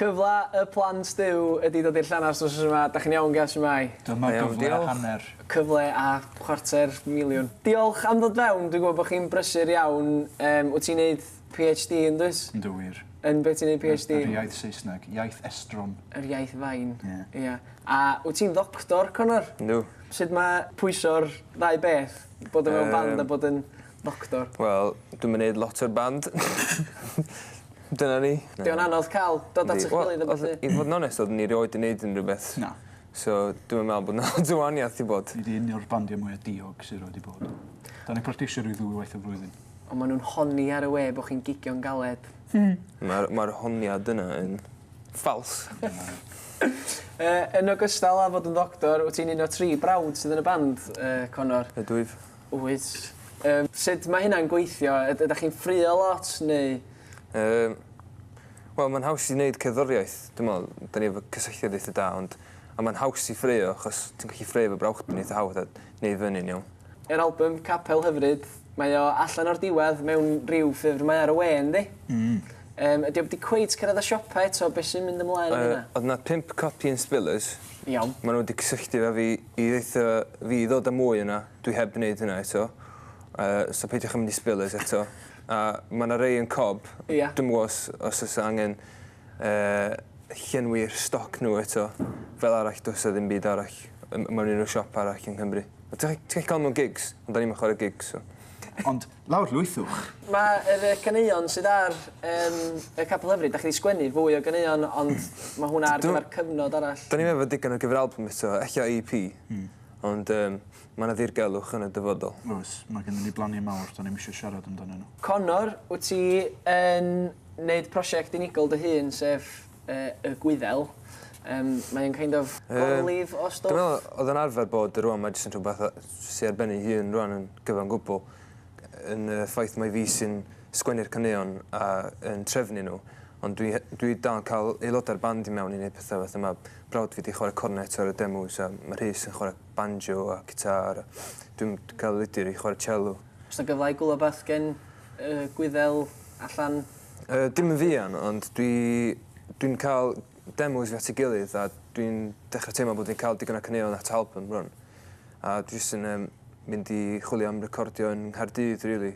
Cyfle y Plant Duw ydi dod i'r llanast wsos yma. Da chi'n iawn guys, shwmae? Dyma Iawn, gyfle a diolch. hanner. Cyfle a chwarter miliwn. Diolch am ddod fewn. Dwi'n gwybod bod chi'n brysur iawn. Wyt ti'n neud PhD yn dwyt? Yndw wir. Yn beth ti'n neud PhD? Yr iaith Saesneg, iaith estron. Yr iaith fain. Ie. Ia. A wyt ti'n ddoctor, Connor? Yndw. Sut mae pwyso'r ddau beth? Bod yn mewn band a bod yn ddoctor? Wel, dwi'm yn neud lot o'r band. Dyna ni. Di o'n anodd cael dod at eich gilydd a Wel, ballu? i fod yn onest, oeddwn ni rioed 'di neud unrhyw beth. Na. So, dwi'm yn meddwl bod 'na lot o wahaniaeth 'di bod. Ni 'di un o'r bandiau mwyaf diog sydd wedi bod. Da ni'n practisio rhyw ddwywaith y flwyddyn. Ond maen nhw'n honni ar y we bod chi'n gigio'n galed. Mae'r ma honiad yna yn ffals. Yn ogystal â fod yn ddoctor, wyt ti'n un o tri brawd sydd yn y band, Connor? Ydwyf. Wyt. Sut mae hynna'n gweithio? Ydych chi'n ffrio lot, neu? Wel, mae'n haws i wneud cerddoriaeth. Dwi'n meddwl, da ni efo cysylltiad eitha da, ond a mae'n haws i ffraeo, achos ti'n gallu ffraeo efo brawd yn eitha hawdd a neud fyny'n iawn. Yr album Capel Hyfryd, mae o allan o'r diwedd mewn rhyw ffurf, mae ar y we, yndi? Mm. Ydy o wedi cweit cyrraedd y siopa eto, beth sy'n mynd ymlaen yn hynna? Oedd 'na 5 copi yn Spillers. Iawn. Maen nhw wedi cysylltu efo fi i ddeutha fi i ddod â mwy yna. Dwi heb wneud hynna eto. So peidiwch yn mynd i Spillers eto. A mae yna rei yn Cob. Dwi'm yn gwybod os oes angen llenwi'r stoc nhw eto. Fel arall, does 'na ddim byd arall mewn unrhyw siop arall yng Nghymru. Ti'n gallu cael mewn gigs, ond da ni'm yn chwarae gigs. So. Ond lawr lwythwch. Mae yr caneuon sydd ar y Capel Hyfryd, da chi wedi sgwennu fwy o ganeuon, ond mae hwnna ar gyfer cyfnod arall. Da ni'm efo digon ar gyfer album eto, ella EP. Ond mae yna ddirgelwch yn y dyfodol. Oes, mae gennym ni blaniau mawr, da ni'm eisiau siarad amdanyn nhw. Connor, wyt ti yn wneud prosiect unigol dy hun, sef y Gwyddel. Mae'n kind of gorlif o stwff. Dwi'n meddwl, oedd yn arfer bod y rwan, mae jyst yn rhywbeth sy'n ar ben ei hun rwan yn gyfan gwbl. Yn y ffaith mai fi sy'n sgwennu'r caneuon a yn trefnu nhw. Ond dwi dal yn cael aelodau'r band i mewn i wneud pethau fatha mae brawd fi wedi chwarae cornet ar y demos a mae Rhys yn chwarae banjo a gitar. Dwi'n cael Lydir i chwarae cello. Oes 'na gyfle i gwylio beth gen Gwyddel allan? Dim yn fuan, ond dwi'n cael demos fi at ei gilydd a dwi'n dechrau teimlo bod fi'n cael digon o caneuon at album rwan. A dwi jyst yn mynd i chwilio am recordio yn Nghaerdydd, really.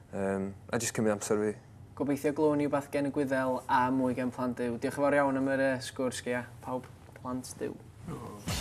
A jyst cymryd amser fi. Gobeithio glywwn ni wbath gen y Gwyddel a mwy gen Plant Duw. Diolch yn fawr iawn am yr sgwrs, Gia. Pawb, Plant Duw. Oh.